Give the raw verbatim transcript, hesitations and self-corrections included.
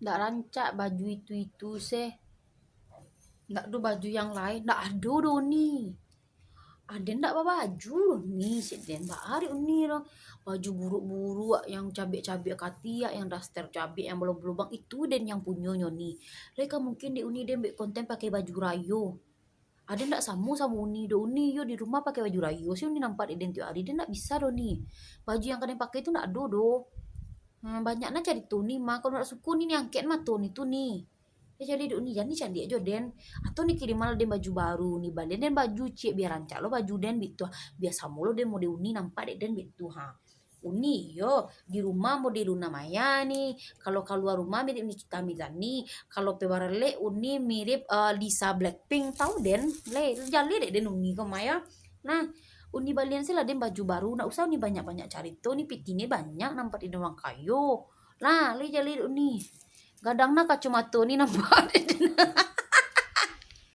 Ndak rancak baju itu-itu seh. Ndak ado baju yang lain, ndak ado doh ni. Aden ndak babaju doh ni, cek den. Baa dek uni doh. Baju buruak-buruak, yang cabek-cabek katiak, yang daster cabek, yang balubang-lubang, itu den yang punyonyo ni. Lai ka mungkin dek uni den buek konten pakai baju rayo. Aden ndak samo samo uni doh. Uni yo di rumah pakai baju rayo, si uni nampak dek den tiok ari, den ndak bisa doh ni. Baju yang ka den pakai tu ndak ado doh. Hmm, banyak na carito ni mah. Kalau ndak suko ni, ni angkek mato ni tu ni. Yo, jadi dek uni, jan ni caliak jo den. Atau ni kiriman den baju baru ni, balian den baju ciek, bia rancak lo baju den bitu. Bia samo lo den model uni nampak dek den bitu, ha. Uni yo di rumah model Luna Maya ni. Kalau kalua rumah mirip Nikita Mirzani. Kalau pai baralek uni mirip, eh, Lisa Blackpink. Tau den? Lai, jaleh dek den uni ko mah yo. Nah, uni balian se lah den baju baru. Ndak usah uni banyak-banyak carito, ni pitih ni banyak nampak di urang kayo. Lah, lai jaleh dek uni. Gadang na kacomato ni nampak dek den.